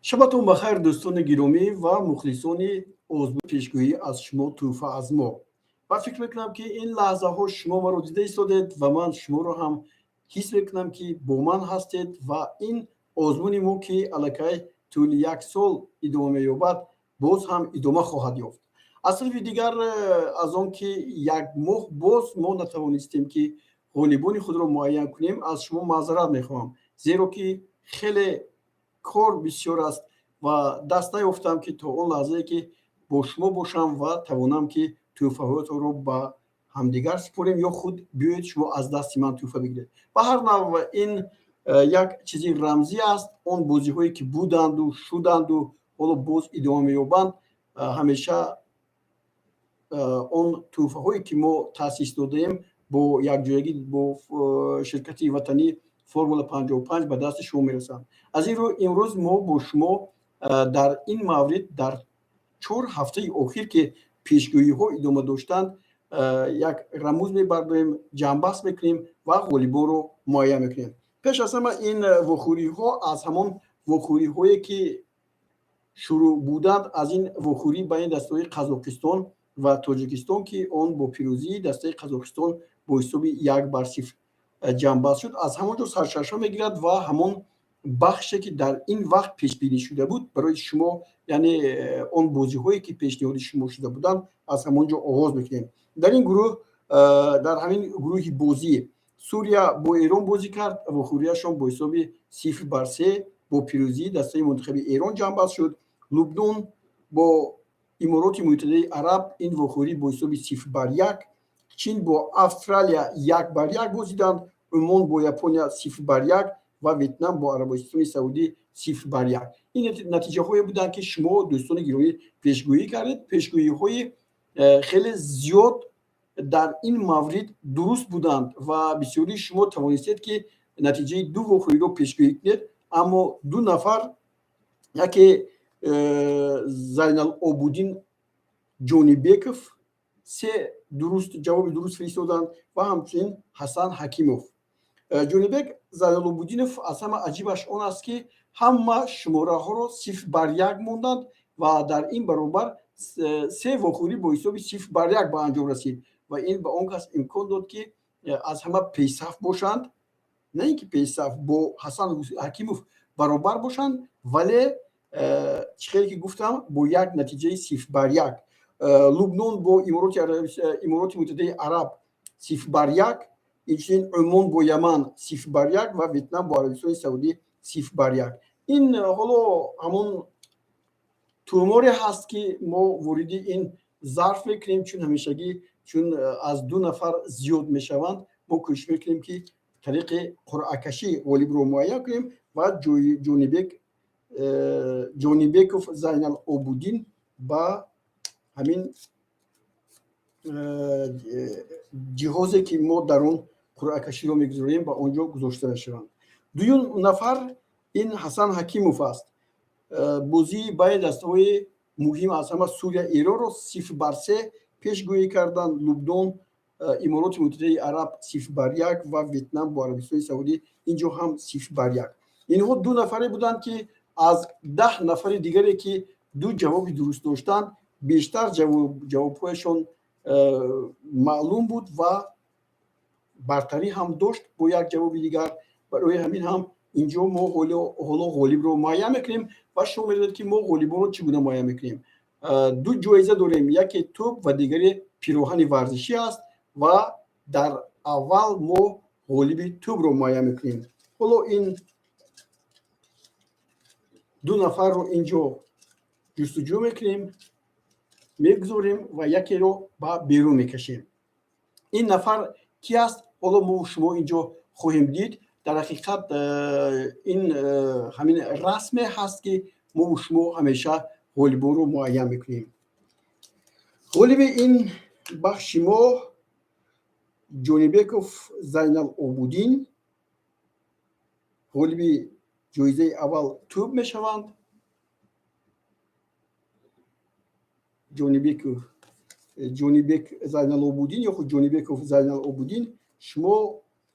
Шабатон бахайр, дӯстони гиромӣ ва мухлисони озмуни пешгӯӣ «Аз шумо тӯҳфа, аз мо». Ва фикр мекунам, ки ин лаҳзаҳо шумо маро дида истодед ва ман шуморо ҳам ҳис мекунам, ки бо ман ҳастед. Ва ин озмуни мо, ки аллакай тӯли як сол идома меёбад, боз ҳам идома хоҳад ёфт. Аз тарафи дигар, аз он ки як моҳ боз мо натавонистем, ки ғолибони худро муайян кунем, аз шумо маъзарат мехоҳам, зеро ки хеле кор бисёр аст ва даст наёфтам, ки то он лаҳзае ки бо шумо бошам ва тавонам, ки тӯҳфаҳоятонро ба ҳамдигар супорем ё худ биёед, шумо аз дасти ман тӯҳфа бигиред. Ба ҳар нав, ин як чизи рамзӣ аст. Он бозиҳое ки буданду шуданду ҳоло боз идома меёбанд, ҳамеша он тӯҳфаҳое ки мо таъсис додаем бо якҷоягӣ бо ширкати ватанӣ Формула 55, ба дасти шумо мерасанд. Аз ин рӯ, имрӯз мо бо шумо дар ин маврид, дар 4 ҳафтаи охир, ки пешгӯиҳо идома доштанд, як рамуз мебардорем, ҷамъбаст мекунем ва ғолибонро муайян мекунем. Пеш аз ҳама, ин вохӯриҳо аз ҳамон вохӯриҳое ки шурӯъ буданд, аз ин вохӯрӣ байни дастаҳои Қазоқистон ва Тоҷикистон, ки он бо пирӯзии дастаи Қазоқистон бо ҳисоби 1-0 ҷамъбаст шуд, аз ҳамон ҷо сарчашма мегирад. Ва ҳамон бахше ки дар ин вақт пешбинӣ шуда буд барои шумо, яъне он бозиҳое ки пешниҳоди шумо шуда буданд, аз ҳамон ҷо оғоз мекунем. Дар ин гурӯҳ, дар ҳамин гурӯҳи бозӣ, Сурия бо Эрон бозӣ кард. Вохӯрияшон бо ҳисоби 0-3 бо пирӯзии дастаи мунтахаби Эрон ҷамъбаст шуд. Лубнон бо Имороти Муттаҳидаи Араб, ин вохӯрӣ бо ҳисоби 0-1. Чин бо Австралия 1-1 бозиданд. Умон бо Япония 0-1 ва Ветнам бо Арабистони Саудӣ 0-1. Ин натиҷаҳое буданд, ки шумо, дӯстони гиромӣ, пешгӯӣ кардед. Пешгӯиҳои хеле зиёд дар ин маврид дуруст буданд ва бисёрии шумо тавонистед, ки натиҷаи ду вохӯриро пешгӯӣ кунед. Аммо ду нафар, яке Зайналобуддин Ҷонибеков, се дуруст ҷавоби дуруст фиристоданд, ва ҳамчунин Ҳасан Ҳакимов. Ҷонибек Зайналобуддинов, аз ҳама аҷибаш он аст, ки ҳама шумораҳоро 0-1 монданд ва дар ин баробар се вохӯрӣ бо ҳисоби 0-1 ба анҷом расид ва ин ба он кас имкон дод, ки аз ҳама пешсаф бошанд, на ин ки пешсаф, бо Ҳасан Ҳакимов баробар бошанд, вале чӣ хеле ки гуфтам, бо як натиҷаи 0-1. Лубнон бо Имороти Муттаҳидаи Араб 0-1, инчунин Умон бо Яман 0-1 ва Ветнам бо Арабистони Саудӣ 0-1. Ин ҳоло ҳамон тӯморе ҳаст, ки мо вориди ин зарф мекунем. Чун ҳамешагӣ, чун аз ду нафар зиёд мешаванд, мо кӯшиш мекунем, ки тариқи қуръакашӣ ғолибро муайян кунем. Ва Ҷонибек, Ҷонибеков Зайналобуддин ба ҳамин ҷиҳозе, ки мо дар он қуръакаширо мегузорем, ба он ҷо гузошта мешаванд. Дуюм нафар ин Ҳасан Ҳакимов аст. Бозии байни дастаҳои муҳим аз ҳама, Сурия Эронро 0-3 пешгӯӣ карданд, Лубнон Имороти Муттаҳидаи Араб 0-1 ва Ветнам бо Арабистони Саудӣ, инҷо ҳам 0-1. Инҳо ду нафаре буданд, ки аз 10 нафари дигаре, ки ду ҷавоби дуруст доштанд, бештар ҷавобҳояшон маълум буд ва бартарӣ ҳам дошт бо як ҷавоби дигар. Барои ҳамин ҳам инҷо мо ҳоло ғолибро муайян мекунем. Ва шумо медонед, ки мо ғолибонро чӣ гуна муайян мекунем. Ду ҷоиза дорем: яке тӯб ва дигаре пироҳани варзишӣ аст. Ва дар аввал мо ғолиби тӯбро муайян мекунем. Ҳоло ин ду нафарро инҷо ҷустуҷӯ мекунем, мегузорем ва якеро ба берун мекашем. Ин нафар ки аст, ҳоло мо шумо инҷо хоҳем дид. Дар ҳақиқат, ин ҳамин расме ҳаст, ки мо шумо ҳамеша ғолибонро муайян мекунем. Ғолиби ин бахши мо Ҷонибеков Зайналобуддин, ғолиби ҷоизаи аввал тӯб мешаванд. Ҷонибеков, Ҷонибек Зайналобуддин ё худ Ҷонибеков Зайналобуддин, шумо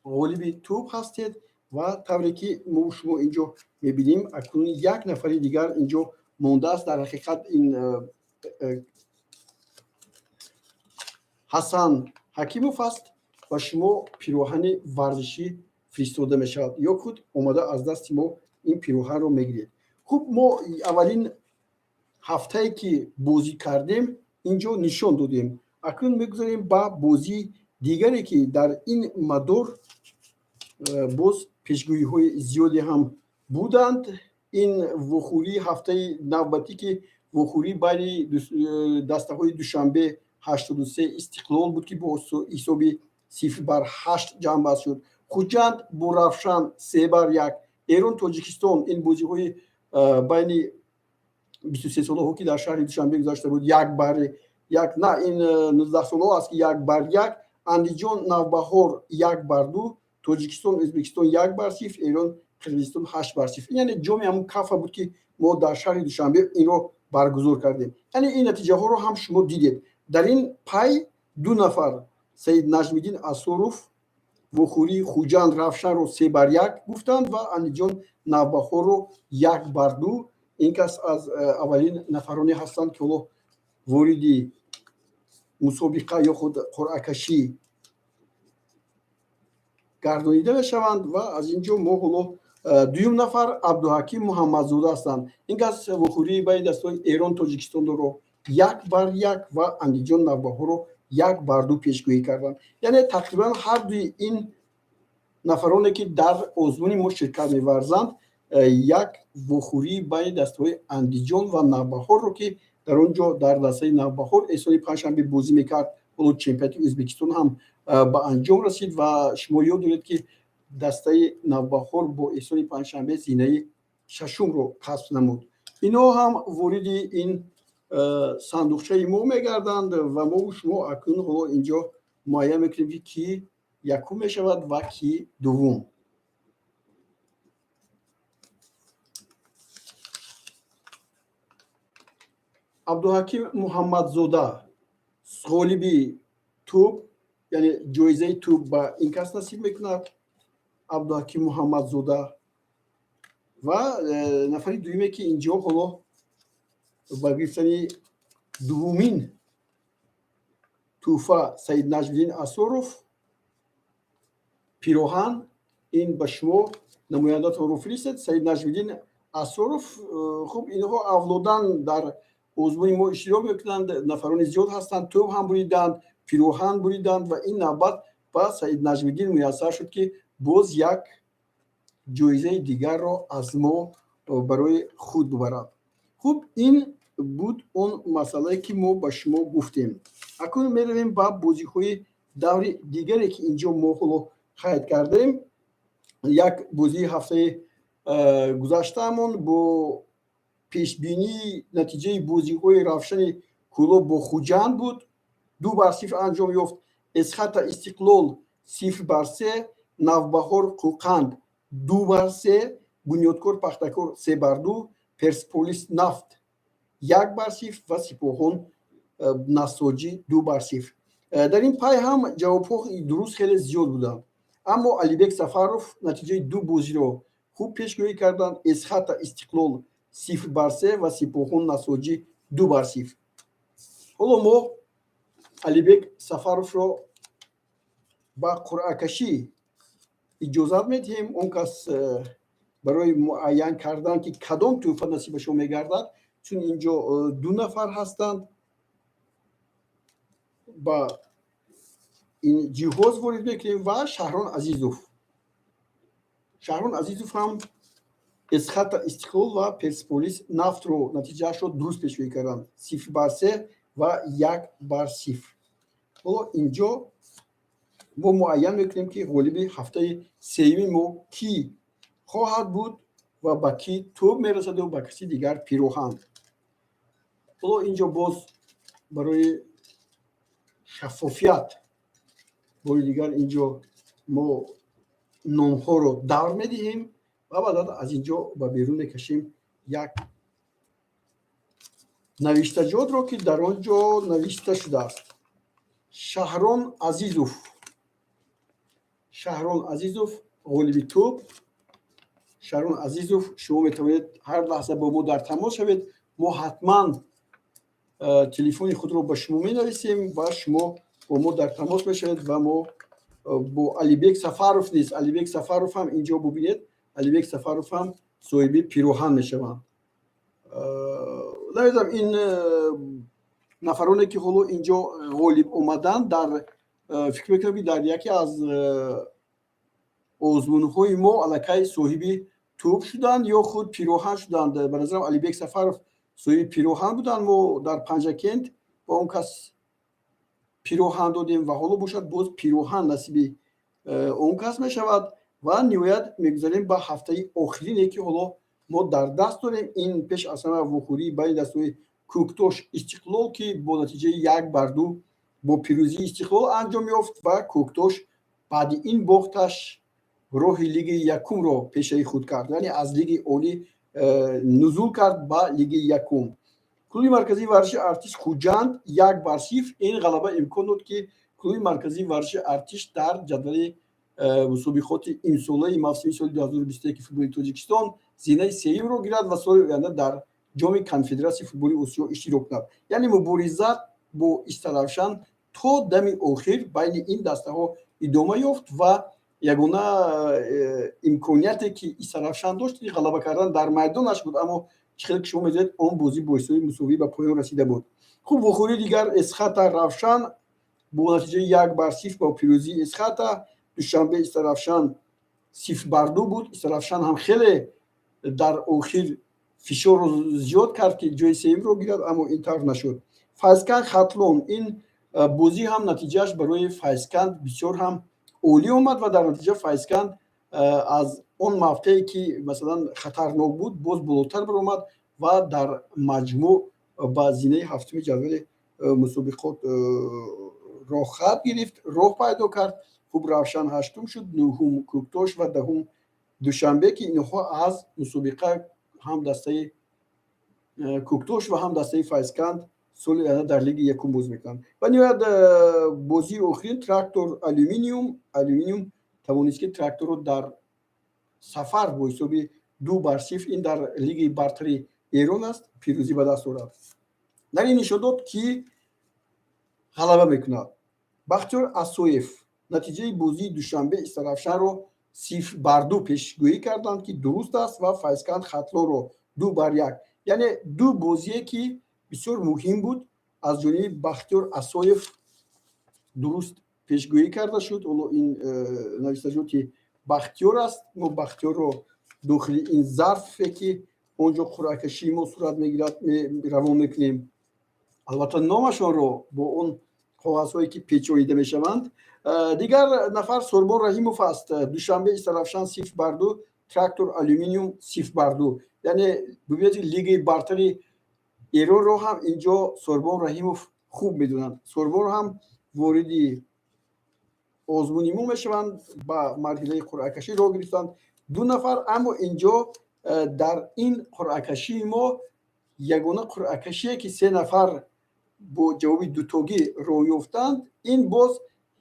ғолиби тӯб ҳастед. Ва тавре ки мо шумо инҷо мебинем, акнун як нафари дигар инҷо мондааст. Дар ҳақиқат ин Ҳасан Ҳакимов аст ва шумо пироҳани варзишӣ фиристода мешавад ё худ омада аз дасти мо ин пироҳанро мегиред. Хуб, мо аввалин ҳафтае ки бозӣ кардем, инҷо нишон додем. Акнун мегузарем ба бозии дигаре, ки дар ин мадор боз пешгӯиҳои зиёде ҳам буданд. Ин вохӯрии ҳафтаи навбатӣ, ки вохӯрӣ байни дастаҳои Душанбе 83, Истиқлол буд, ки бо ҳисоби 0-8 ҷамъбаст шуд. Хуҷанд бо Равшан 3-1, Эрон, Тоҷикистон, ин бозиҳои байни 23 солаҳо, ки дар шаҳри Душанбе гузашта буд, 1-1, на, ин 19 солаҳо аст, ки 1-1, Андиҷон, Навбаҳор 1-2, Тоҷикистон, Ӯзбекистон 1-0, Эрон, Қирғизистон 8-0. Яъне ҷоми ҳамун Кафа буд, ки мо дар шаҳри Душанбе инро баргузор кардем. Яъне ин натиҷаҳоро ҳам шумо дидед. Дар ин пай ду нафар, Саид Наҷмиддин Асоров, вохӯрии Хуҷанд Равшанро 3-1 гуфтанд ва Андиҷон Навбаҳорро 1-2. Ин кас аз аввалин нафароне ҳастанд, ки ҳоло вориди мусобиқа ё худ қуръакашӣ гардонида мешаванд. Ва аз ин ҷо мо ҳоло дуюм нафар Абдуҳаким Муҳаммадзода ҳастанд. Ин кас вохӯрии байни дастаҳои Эрон, Тоҷикистонро 1-1 ва Андиҷон Навбаҳорро 1-2 пешгӯӣ карданд. Яъне тақрибан ҳар дуи ин нафароне, ки дар озмуни мо ширкат меварзанд, як вохӯрии байни дастаҳои Андиҷон ва Навбаҳорро, ки дар он ҷо дар дастаи Навбаҳор Эҳсони Панҷшанбе бозӣ мекард, ҳоло чемпионати Ӯзбекистон ҳам ба анҷом расид ва шумо ёд доред, ки дастаи Навбаҳор бо Эҳсони Панҷшанбе зинаи шашумро касб намуд. Инҳо ҳам вориди ин сандуқчаи мо мегарданд ва мо шумо акнун ҳоло инҷо муайян мекунем, ки кӣ якум мешавад ва кӣ дуввум. Абдуҳаким Муҳаммадзода ғолиби тӯб, яъне ҷоизаи тӯб ба ин кас насиб мекунад, Абдуҳаким Муҳаммадзода. Ва нафари дуюме, ки инҷо ҳоло ба гирифтани дуввумин тӯҳфа, Саид Наҷмиддин Асоров, пироҳан, ин ба шумо намояндатонро фиристед, Саид Наҷмиддин Асоров. Хуб, инҳо авлодан дар озмуни мо иштирок мекунанд, нафарони зиёд ҳастанд, тӯб ҳам буриданд, пироҳан буриданд ва ин навбат ба Саид Наҷмиддин муяссар шуд, ки боз як ҷоизаи дигарро аз мо барои худ бубарад. Хуб, ин буд он масъалае, ки мо ба шумо гуфтем. Акнун меравем ба бозиҳои даври дигаре, ки инҷо мо ҳоло қайд кардем. Як бозии ҳафтаи гузаштаамон бо пешбинии натиҷаи бозиҳои Равшани Кӯлоб бо Хуҷанд буд, 2-0 анҷом ёфт. Эсхата, Истиқлол 0-3, Навбаҳор, Қӯқанд 2-3, Бунёдкор, Пахтакор 3-2, Персполис, Нафт 1-0 ва Сипоҳон, Насоҷӣ 2-0. Дар ин пай ҳам ҷавобҳо дуруст хеле зиёд буданд, аммо Алибек Сафаров натиҷаи ду бозиро хуб пешгӯӣ карданд: Эсхата, Истиқлол 0-3 ва Сипоҳон, Насоҷӣ 2-0. Ҳоло мо Алибек Сафаровро ба қуръакашӣ иҷозат медиҳем. Он кас барои муайян кардан, ки кадом тӯҳфа насибашон мегардад, чун инҷо ду нафар ҳастанд, ба ин ҷиҳоз ворид мекунем. Ва Шаҳрон Азизов, Шаҳрон Азизов ҳам Эсхата, Истиқлол ва Персполис, Нафтро натиҷаашро дуруст пешгӯӣ карданд: 0-3 ва 1-0. Ҳоло инҷо мо муайян мекунем, ки ғолиби ҳафтаи сеюми мо кӣ хоҳад буд ва ба кӣ тӯб мерасаду ба каси дигар пироҳан. Ҳоло инҷо боз барои шаффофият бори дигар инҷо мо номҳоро давр медиҳем ва баъдан аз инҷо ба берун мекашем як навиштаҷотро, ки дар он ҷо навишта шудааст: Шаҳрон Азизов. Шаҳрон Азизов ғолиби тӯб. Шарон Азизов, шумо метавонед ҳар лаҳза бо мо дар тамос шавед. Мо ҳатман телефони худро ба шумо менависем ва шумо бо мо дар тамос мешавед. Ва мо бо Алибек Сафаров низ, Алибек Сафаров ҳам инҷо бубинед, Алибек Сафаров ҳам соҳиби пироҳан мешаванд. Намедонам, ин нафароне, ки ҳоло инҷо ғолиб омаданд, дар фикр мекунам, ки дар яке аз озмунҳои мо аллакай соҳиби тӯб шуданд ё худ пироҳан шуданд. Ба назарам, Алибек Сафаров соҳиби пироҳан буданд. Мо дар Панҷакент ба он кас пироҳан додем ва ҳоло бошад, боз пироҳан насиби он кас мешавад. Ва ниҳоят мегузарем ба ҳафтаи охирине, ки ҳоло мо дар даст дорем. Ин пеш аз ҳама вохӯрии байни дастаҳои Кӯктош, Истиқлол, ки бо натиҷаи 1-2 бо пирӯзии Истиқлол анҷом ёфт ва Кӯктош баъди ин бохташ роҳи лиги якумро пешаи худ кард, яъне аз лиги олӣ нузул кард ба лиги якум. Клуби марказии варзиши Артиш, Хуҷанд 1-0. Ин ғалаба имкон дод, ки клуби марказии варзиши Артиш дар ҷадвали мусобиқоти имсолаи мавсими соли 2021 футболи Тоҷикистон зинаи сеюмро гирад ва соли оянда дар Ҷоми Конфедератсияи футболи Осиё иштирок кунад. Яъне мубориза бо Истаравшан то дами охир байни ин дастаҳо идома ёфт ва ягона имконияте, ки Истаравшан дошт, ғалаба кардан дар майдонаш буд, аммо чӣ хеле ки шумо медонед, он бозӣ бо ҳисоби мусовӣ ба поён расида буд. Хуб, вохӯрии дигар Эсхата, Равшан бо натиҷаи 1-0 бо пирӯзии Эсхата. Душанбе, Истаравшан 0-2 буд. Истаравшан ҳам хеле дар охир фишорро зиёд кард, ки ҷои сеюмро гирад, аммо ин тавр нашуд. Файзканд, Хатлон, ин бозӣ ҳам натиҷааш барои Файзканд бисёр ҳам олӣ омад ва дар натиҷа Файзканд аз он мавқее, ки масалан хатарнок буд, боз болотар баромад ва дар маҷмӯъ ба зинаи ҳафтуми ҷадвали мусобиқот роҳхат гирифт, роҳ пайдо кард. Хуб, Равшан ҳаштум шуд, нуҳум Кӯктош ва даҳум Душанбе, ки инҳо аз мусобиқа, ҳам дастаи Кӯктош ва ҳам дастаи Файзканд, соли оянда дар лиги якум боз мекунанд. Ва ниҳоят бозии охирин Трактор, Алюминиум. Алюминиум тавонист, ки Тракторро дар сафар бо ҳисоби 2-0, ин дар лиги бартари Эрон аст, пирӯзӣ ба даст орад. Дар ин нишон дод, ки ғалаба мекунад. Бахтиёр Асоев натиҷаи бозии Душанбе, Истаравшанро 0-2 пешгӯӣ карданд, ки дуруст аст, ва Файзканд, Хатлонро 2-1. Яъне ду бозие, ки бисёр муҳим буд, аз ҷониби Бахтиёр Асоев дуруст пешгӯӣ карда шуд. Ҳоло ин навиштаҷоти Бахтиёр аст. Мо Бахтиёрро дохили ин зарфе, ки он ҷо қуръакашии мо сурат мегирад, равон мекунем. Албатта, номашонро бо он коғазҳое, ки печонида мешаванд. Дигар нафар Сурбон Раҳимов аст. Душанбе, Истаравшан 0-2, Трактор, Алюминиум 0-2. Яъне бибинед, лигаи бартари Эронро ҳам инҷо Сурбон Раҳимов хуб медонанд. Сурбон ҳам вориди озмуни мо мешаванд, ба марҳилаи қуръакашӣ роҳ гирифтанд ду нафар. Аммо инҷо дар ин қуръакашии мо ягона қуръакашие, ки се нафар бо ҷавоби дутогӣ роҳ ёфтанд, ин боз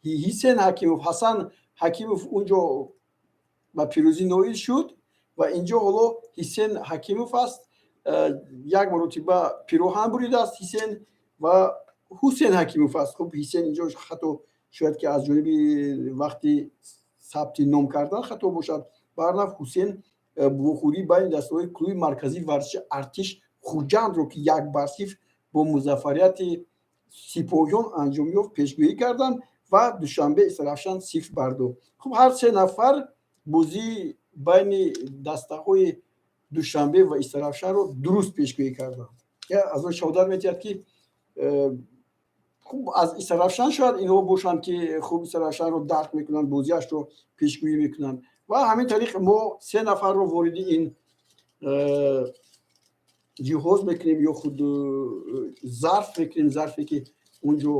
Ҳисен Ҳакимов. Ҳасан Ҳакимов унҷо ба пирӯзӣ ноил шуд ва инҷо ҳоло Ҳисен Ҳакимов аст. Як маротиба пироҳан буридааст Ҳисен ва Ҳусен Ҳакимов аст. Хуб, Ҳисен инҷо хато шояд, ки аз ҷониби вақти сабти ном кардан хато бошад. Ба ҳар наф, Ҳусен вохӯрии байни дастаҳои клуби марказии варзиши Артиш, Хуҷандро, ки 1-0 бо музаффарияти сипоҳиён анҷом ёфт, пешгӯӣ карданд ва Душанбе, Истаравшан 0-2. Хуб, ҳар се нафар бозии байни дастаҳои Душанбе ва Истаравшанро дуруст пешгӯӣ карданд. Аз он шаҳодат метиҳад, ки хуб аз Истаравшан шояд инҳо бошанд, ки хуб Истаравшанро дарк мекунанд, бозиашро пешгӯӣ мекунанд. Ва ҳамин тариқ мо се нафарро вориди ин ҷиҳоз мекунем ё худ зарф мекунем, зарфе, ки он ҷо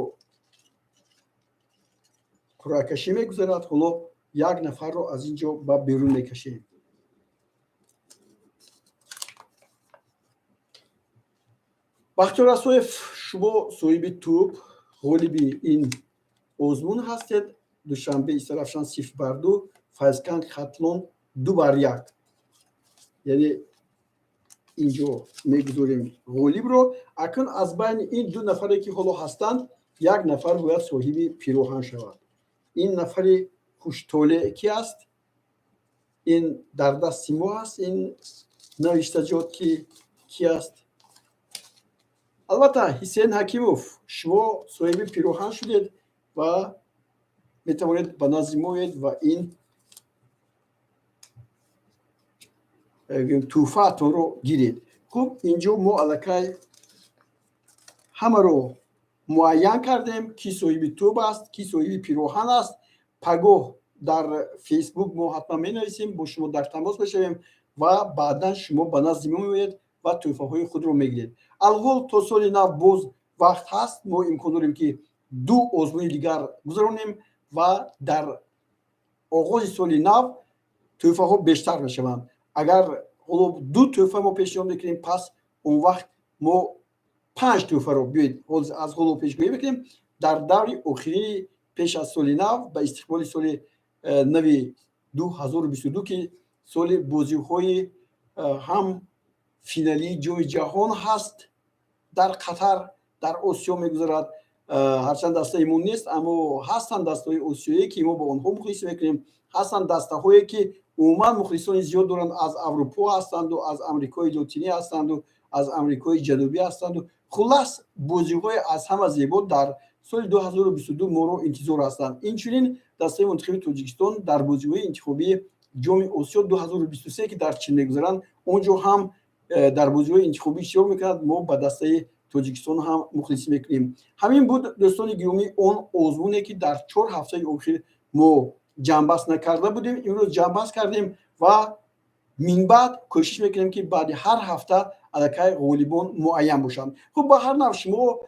қуръакашӣ мегузарад. Ҳоло як нафарро аз ин ҷо ба берун мекашем. Бахтиёр Асоев, шумо соҳиби тӯб, ғолиби ин озмун ҳастед. Душанбе, Истаравшан 0-2, Файзканд, Хатлон 2-1. Яъне инҷо мегузорем ғолибро. Акнун аз байни ин ду нафаре, ки ҳоло ҳастанд, як нафар бояд соҳиби пироҳан шавад. Ин нафари хуштолеъ ки аст? Ин дар дасти мо аст, ин навиштаҷот, ки ки аст. Албатта, Ҳусейн Ҳакимов, шумо соҳиби пироҳан шудед ва метавонед ба назди мо оед ва ин тӯҳфаатонро гиред. Хуб, инҷо мо аллакай ҳамаро муайян кардем, ки соҳиби тӯб аст, ки соҳиби пироҳан аст. Пагоҳ дар Фейсбук мо ҳатман менависем, бо шумо дар тамос мешавем ва баъдан шумо ба назди мо меоед ва тӯҳфаҳои худро мегиред. Алҳол то соли нав боз вақт ҳаст, мо имкон дорем, ки ду озмуни дигар гузаронем ва дар оғози соли нав тӯҳфаҳо бештар мешаванд. Агар ҳоло ду тӯҳфа мо пешниҳод мекунем, пас он вақт мо панҷ тӯҳфаро, биёед, аз ҳоло пешгӯӣ мекунем, дар даври охирини пеш аз соли нав, ба истиқболи соли нави 2022, ки соли бозиҳои ҳам финалии Ҷоми Ҷаҳон ҳаст, дар Қатар, дар Осиё мегузарад. Ҳарчанд дастаи мо нест, аммо ҳастанд дастаҳои осиёие, ки мо ба онҳо мухлисӣ мекунем, ҳастанд дастаҳое, ки умуман мухлисони зиёд доранд, аз Аврупо ҳастанду аз Амрикои Лотинӣ ҳастанду аз Амрикои Ҷанубӣ ҳастанду. Хуллас, бозиҳои аз ҳама зебо дар соли 2022 моро интизор ҳастанд. Инчунин дастаи мунтахаби Тоҷикистон дар бозиҳои интихобии Ҷоми Осиё 2023, ки дар Чин мегузаранд, он ҷо ҳам дар бозиҳои интихобӣ иштирок мекунад. Мо ба дастаи Тоҷикистон ҳам мухлисӣ мекунем. Ҳамин буд, дӯстони гиромӣ, он озмуне, ки дар 4 ҳафтаи охир мо ҷамъбаст накарда будем, имрӯз ҷамъбаст кардем ва минбаъд кӯшиш мекунем, ки баъди ҳар ҳафта аллакай ғолибон муайян бошанд. Хуб, ба ҳар нав, шумо,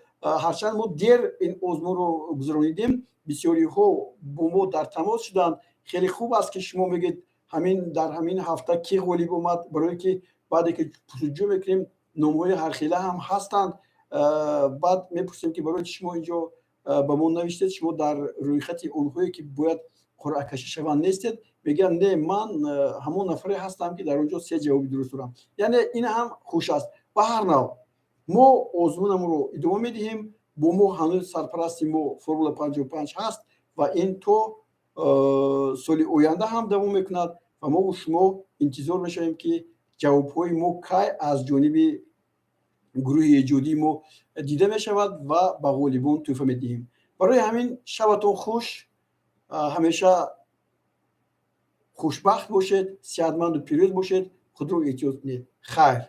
ҳарчанд мо дер ин озмунро гузаронидем, бисёриҳо бо мо дар тамос шуданд. Хеле хуб аст, ки шумо мегӯед, ҳамин дар ҳамин ҳафта кӣ ғолиб омад, барое ки баъде ки пурсуҷӯ мекунем, номҳои ҳархела ҳам ҳастанд. Баъд мепурсем, ки барои чи шумо инҷо ба мо навиштед, шумо дар рӯйхати онҳое, ки бояд қуръакашӣ шаванд, нестед. Мегӯянд: «Не, ман ҳамон нафаре ҳастам, ки дар он ҷо се ҷавоби дуруст дорам». Яъне ин ҳам хуш аст. Ба ҳар нав, мо озмунамонро идома медиҳем. Бо мо ҳанӯз сарпарасти мо Формула 55 ҳаст ва ин то соли оянда ҳам давом мекунад ва мо шумо интизор мешавем, ки ҷавобҳои мо кай аз ҷониби гурӯҳи эҷодии мо дида мешавад ва ба ғолибон тӯҳфа медиҳем. Барои ҳамин шабатон хуш, ҳамеша хушбахт бошед, сеҳатманду пирӯз бошед, худро эҳтиёт кунед. Хайр.